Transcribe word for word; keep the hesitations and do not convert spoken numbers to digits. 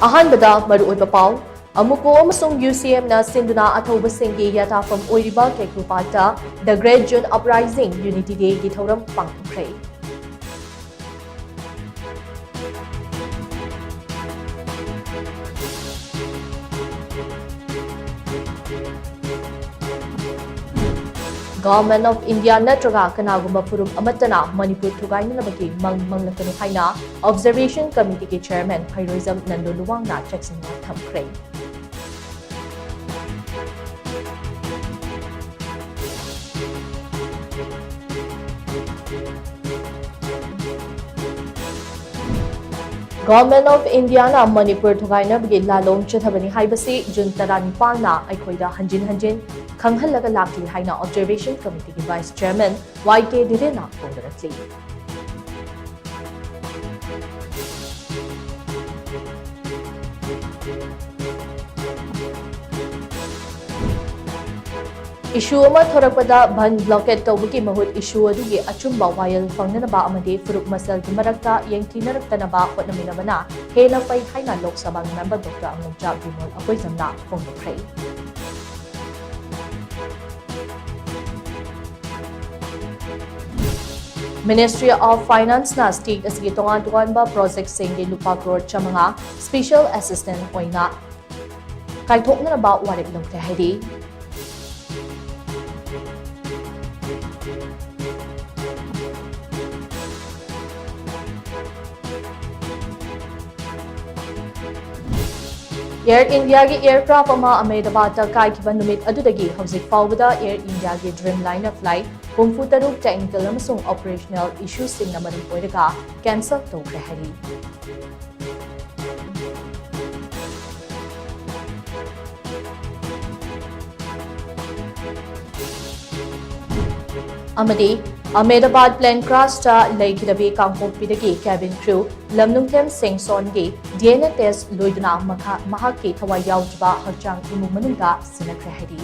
ꯑꯍꯥꯟꯕꯗ ꯃꯔꯨꯑꯣꯏꯕ ꯄꯥꯎ, ꯑꯃꯨꯀꯣ ꯑꯃꯁꯨꯡ UCMꯅ ꯁꯤꯟꯗꯨꯅ ꯑꯊꯧꯕꯁꯤꯡꯒꯤ ꯌꯥꯇꯥꯐꯝ ꯑꯣꯏꯔꯤꯕ ꯀꯦꯀ꯭ꯔꯨꯄꯥꯠꯇ The Great June Uprising Unity Dayꯒꯤ ꯊꯧꯔꯝ ꯄꯥꯡꯊꯣꯛꯈ꯭ꯔꯦ꯫ Government of India ꯅꯠꯇ꯭ꯔꯒ ꯀꯅꯥꯒꯨꯝꯕ ꯐꯨꯔꯨꯞ ꯑꯃꯠꯇꯅ ꯃꯅꯤꯄꯨꯔ ꯊꯨꯒꯥꯏꯅꯅꯕꯒꯤ ꯃꯪ ꯃꯪꯂꯛꯀꯅꯨ ꯍꯥꯏꯅ Observation Committeeꯒꯤ Chairman ꯐꯩꯔꯣꯏꯖꯝ ꯅꯟꯗꯣ ꯂꯨꯋꯥꯡꯅ ꯆꯦꯛꯁꯤꯟꯋꯥ ꯊꯝꯈ꯭ꯔꯦ꯫ Government of Indiaꯅ ꯃꯅꯤꯄꯨꯔ ꯊꯨꯒꯥꯏꯅꯕꯒꯤ ꯂꯥꯂꯣꯡ ꯆꯠꯊꯕꯅꯤ ꯍꯥꯏꯕꯁꯤ ꯖꯨꯟ ꯇꯔꯥꯅꯤꯄꯥꯟꯅ ꯑꯩꯈꯣꯏꯗ ꯍꯟꯖꯤꯟ ꯍꯟꯖꯤꯟ ꯈꯪꯍꯜꯂꯒ ꯂꯥꯛꯂꯤ ꯍꯥꯏꯅ Observation Committeeꯒꯤ Vice Chairman ꯋꯥꯏ ꯀꯦ ꯙꯤꯔꯦꯟꯅ ꯐꯣꯡꯗꯣꯔꯛꯂꯤ꯫ Issue ꯑꯃ ꯊꯣꯔꯛꯄꯗ ꯕꯟ blockade ꯇꯧꯕꯒꯤ ꯃꯍꯨꯠ issue ꯑꯗꯨꯒꯤ ꯑꯆꯨꯝꯕ ꯋꯥꯌꯦꯜ ꯐꯪꯅꯅꯕ ꯑꯃꯗꯤ ꯐꯨꯔꯨꯞ ꯃꯁꯦꯜꯒꯤ ꯃꯔꯛꯇ ꯌꯦꯡꯊꯤꯅꯔꯛꯇꯅꯕ ꯍꯣꯠꯅꯃꯤꯟꯅꯕꯅ ꯍꯦꯟꯅ ꯐꯩ ꯍꯥꯏꯅ ꯂꯣꯛ ꯁꯚꯥꯒꯤ member Doctor ꯑꯉꯝꯆꯥ Bimol ꯑꯀꯣꯏꯖꯝꯅ ꯐꯣꯡꯗꯣꯛꯈ꯭ꯔꯦ꯫ Ministry of Financeꯅ state ꯑꯁꯤꯒꯤ ꯇꯣꯉꯥꯟ ꯇꯣꯉꯥꯟꯕ projectꯁꯤꯡꯒꯤ ꯂꯨꯄꯥ ꯀ꯭ꯔꯣꯔ ꯆꯥꯃꯉꯥ special assistance ꯑꯣꯏꯅ ꯀꯥꯏꯊꯣꯛꯅꯅꯕ ꯋꯥꯔꯦꯞ ꯂꯧꯈ꯭ꯔꯦ ꯍꯥꯏꯔꯤ꯫ Air Indiaꯒꯤ aircraft ꯑꯃ ꯑꯍꯃꯦꯗꯕꯥꯗꯇ ꯀꯥꯏꯈꯤꯕ ꯅꯨꯃꯤꯠ ꯑꯗꯨꯗꯒꯤ ꯍꯧꯖꯤꯛ ꯐꯥꯎꯕꯗ Air Indiaꯒꯤ Dreamliner flight ꯍꯨꯝꯐꯨ ꯇꯔꯨꯛ technical ꯑꯃꯁꯨꯡ operational issueꯁꯤꯡꯅ ꯃꯔꯝ ꯑꯣꯏꯔꯒ cancel ꯇꯧꯈ꯭ꯔꯦ ꯍꯥꯏꯔꯤ꯫ ꯑꯃꯗꯤ Ahmedabad plane crashꯇ ꯂꯩꯈꯤꯗꯕꯤ ꯀꯥꯡꯄꯣꯛꯄꯤꯗꯒꯤ cabin crew ꯂꯝꯅꯨꯡꯊꯦꯝ ꯁꯦꯡꯁꯣꯟꯒꯤ DNA test ꯂꯣꯏꯗꯨꯅ ꯃꯈꯥ-, ꯃꯍꯥꯛꯀꯤ ꯊꯋꯥꯏ ꯌꯥꯎꯗ꯭ꯔꯕ ꯍꯛꯆꯥꯡ ꯏꯃꯨꯡ ꯃꯅꯨꯡꯗ ꯁꯤꯟꯅꯈ꯭ꯔꯦ ꯍꯥꯏꯔꯤ꯫